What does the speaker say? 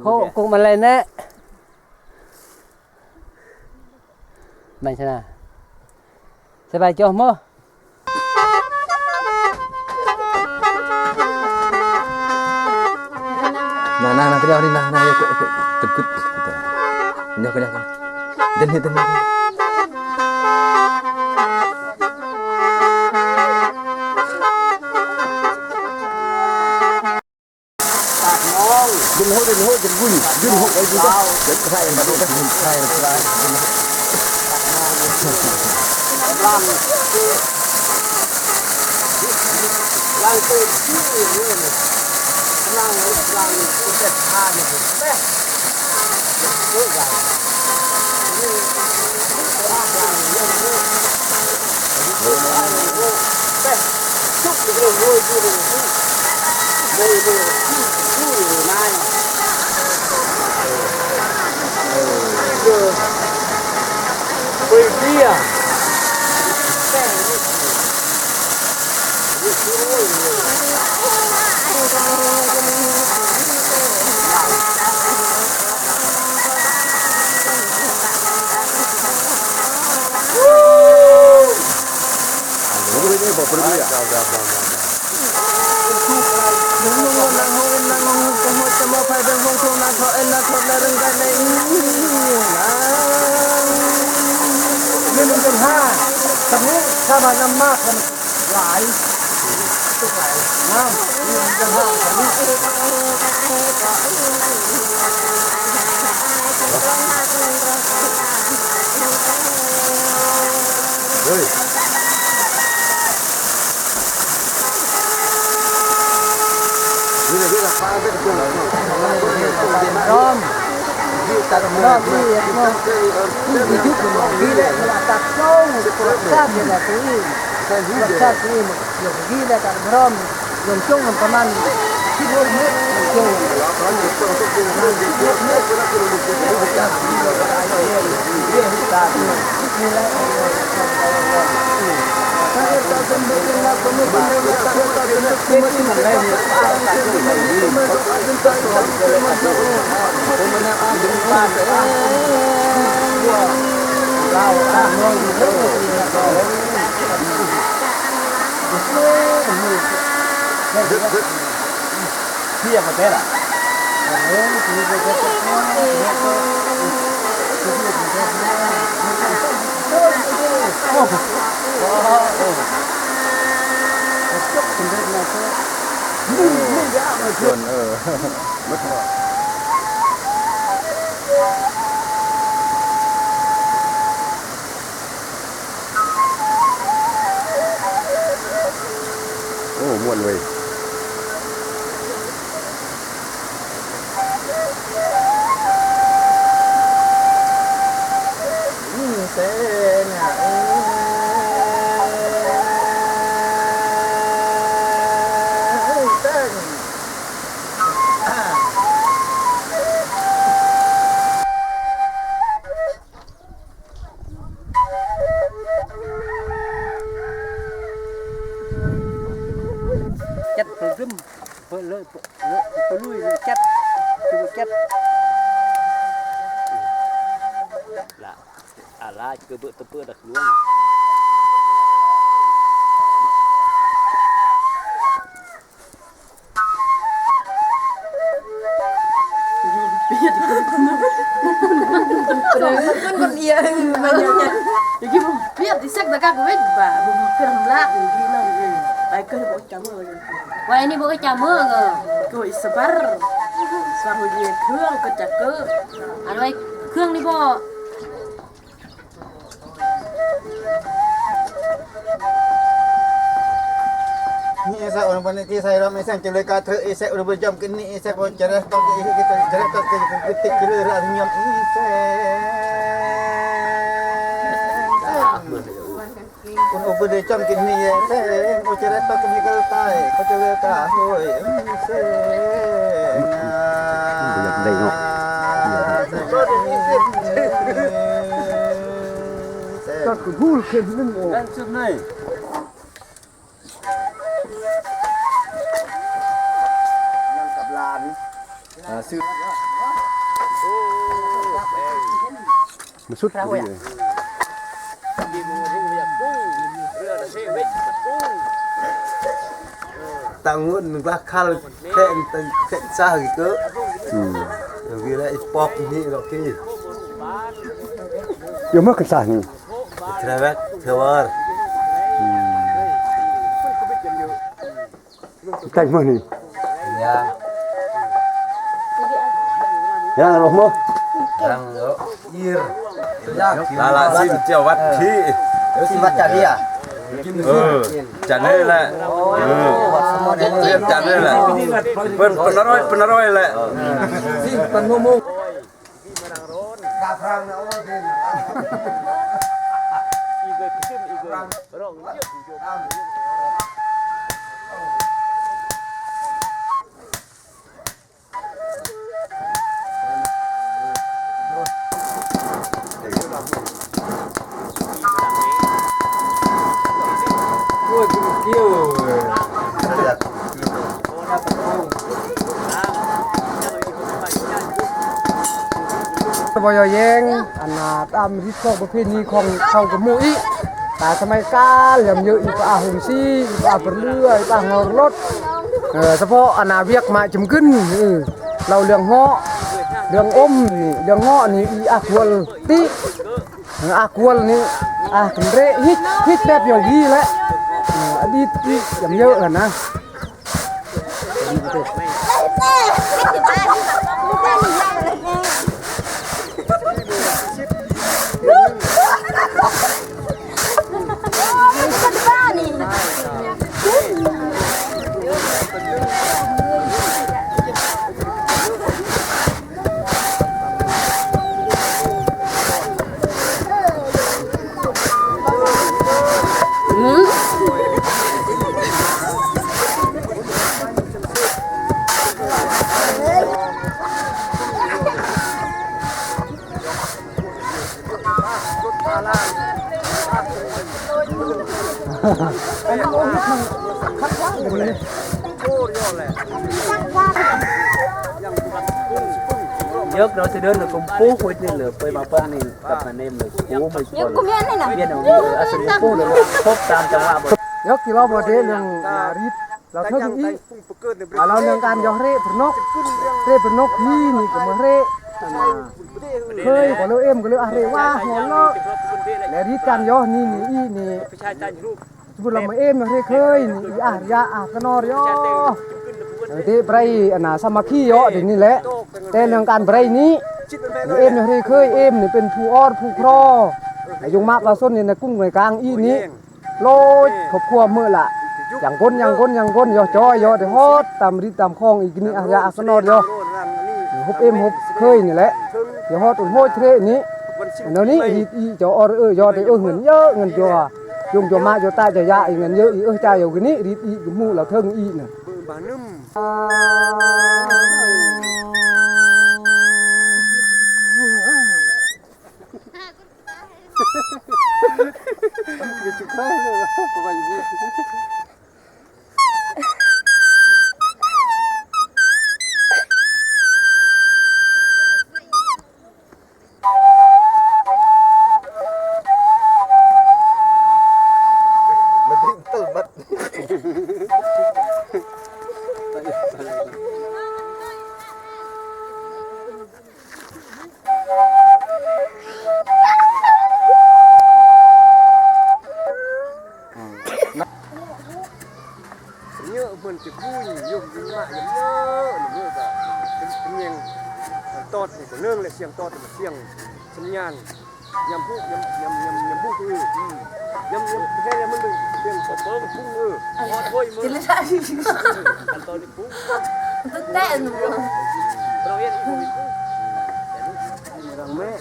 ໂຄ ກຸກມັນໄລແນະ ໄມຊະນາ ສະບາຍຈໍເມີ. ນາ ນາ ນາ ໄປແລ້ວນີ້ນາ ນາ ຢ່າ ຢ່າ ຢ່າ ຢ່າ ຢ່າ ຢ່າ ຢ່າ ຢ່າ ຢ່າ ຢ່າ ຢ່າ ຢ່າ ຢ່າ ຢ່າ ຢ່າ ໂອ້ ມ່ວນເວີຍ. ຈັດເພິ່ນເດີ ເປີດເລີຍ ເປີດເລີຍ ເປີດລຸຍເລີຍ ຈັດ ເປີດຈັດ ລະ ອາລາ ເກີດເບີດເຕີເປີດດັກລວງ. ໄວ້ນີ້ບໍ່ກະຈຳເມີເອີ ໂກອີສະບັດ ສະບັດຫົວເຍເຄື່ອງກະຈັກເກີ ອັນໄວ້ເຄື່ອງນີ້ບໍ່. ນີ້ເອຊະ ໂອນບັນນີ້ທີ່ໃສ່ລຳ ເອແຊງຈະເລີກາເທີ ເອແຊ ອຸລະເບີຈຳກິນນີ້ ເອແຊ ໂອຈະເຣຕອນ ເອແຊ ຈະເຣຕອນ ເອແຊ ອຸນໂອເບີຈຳກິນນີ້ ເອແຊ ໂອຈະເຣຕອນ ເອແຊ ໂອຈະເຣຕອນ ເອແຊ ບໍ່ຢາກໄດ້ເນາະ ຈັກກະຮູ້ເຂັມໜຶ່ງອອກ ນັ້ນກັບຫຼານ. ມາສຸດ ຕາງເງິນລາຄາແພງແຕ່ແພງຊາກເກີ. ອືມ ເວລາອີປອກນີ້ດອກທີ່ ຢູ່ມາກັນຊານີ້ ແທວແວັກ ແທວວາ ອືມ ໃກ້ມື້ນີ້ ຍັງ ຍັງລົງມາ ຍັງ ອີຣ ລາລາຊິມຈຽວວັດທີ່ ຊິມວັດຈາເລຍ ເອີ ຈາເລແຫຼະ ເອີ ຈາເລແຫຼະ ເພິ່ນ ເພິ່ນອະຮ່ອຍ ເພິ່ນອະຮ່ອຍແຫຼະ ຊິມປັນໂມໂມ. ບໍ່ຍໍ້ແຍງ ອັນນ່າ ຕາມຮີດຄອງປະເພນີຂອງເຜົ່າກະໝູອີກ ຕາສະໄໝການ ລຽມເຍີະອີປາຫົງຊີ ອີປາປະເລືອ ອີປາງອຣະລົດ ເອີ ສະເພາະ ອັນນ່າ ວຽກມາຈຳກຶນ ເອີ ເລົ່າເລື່ອງເຫາະ ເລື່ອງອົມນີ້ ເລື່ອງເຫາະນີ້ ອີອາກວນຕິ ອາກວນນີ້ ອາກະເຣະ ຮິດ ຣິດແບບຢາວວີແຫຼະ ອະດີດອີກ ຈຳເຍີະຫັ້ນນະ. Nhớ nó sẽ đơn là công pố của nên là quay vào con nên tập là nem là cú mày còn biết không? Nhớ thì lo mà thế đừng là rít là thơm ý. ລາວເລື່ອງການຢໍ້ເຮເພິ່ນນົກ ເຮເພິ່ນນົກ ພີນີ້ກໍມາເຮ ເຄີຍກໍເລີເອັມກໍເລີອາເຮວາຫົວເລີ ແລະ ຣີດການຢໍ້ນີ້ນີ້ອີນີ້ ສົມມຸດລາວມາເອັມເຮເຄີຍນີ້ອີອາຮະຍະອາກະນໍຢໍ້ ເດໄບຣ ອັນນ່າ ສາມັກຄີຢໍ້ເດນີ້ແຫຼະ ແຕ່ເລື່ອງການໄບຣນີ້ ເອັມເຮເຄີຍ ເອັມນີ້ເປັນຜູ້ອອດຜູ້ຄຣໍ ຍົງມາປາຊົນນີ້ໃນກຸ້ງໃນກາງອີນີ້ ໂລຍຄອບຄົວມື້ລະ ຍັງກົ້ນ ຍັງກົ້ນ ຍັງກົ້ນ ຍໍຈ່ອຍ ຍໍໄດ້ຮອດຕາມຣີດຕາມຄອງອີກນີ້ ອາຮະຍາອາກະນໍຍໍ ຮຸບເອັມຮຸບເຄີຍນີ້ແຫຼະ ຈະຮອດໂອ້ໂຫເທນີ້ ແນວນີ້ຮີດອີເຈົ້າອອເອີ ຍໍໄດ້ເອີ ເງິນເຍີະ ເງິນຈົວ ຍົງຈົວມາຈົວຕາຈະຢາອີ ເງິນເຍີະອີ ເອີ ຈ່າຍຢູ່ກະນີ້ ຣີດອີກະໝູ່ລາວເທິງອີນະ. Nhớ mưn ti bui, yum yum mạ, yum nhớ, yum nhớ cả. Cái, cái miệng, à, tót này, của nương lại siêng tót, mà siêng, sân nhan. Nhắm bút, nhắm, nhắm, nhắm, nhắm bút, ừ. Nhắm, nhắm, cái này mình đừng, đừng có bơm phung, ừ. Ngon thôi, mưn. Ăn to đi phung. Tức tệ rồi. Rau yên, phung. Rau mẹ.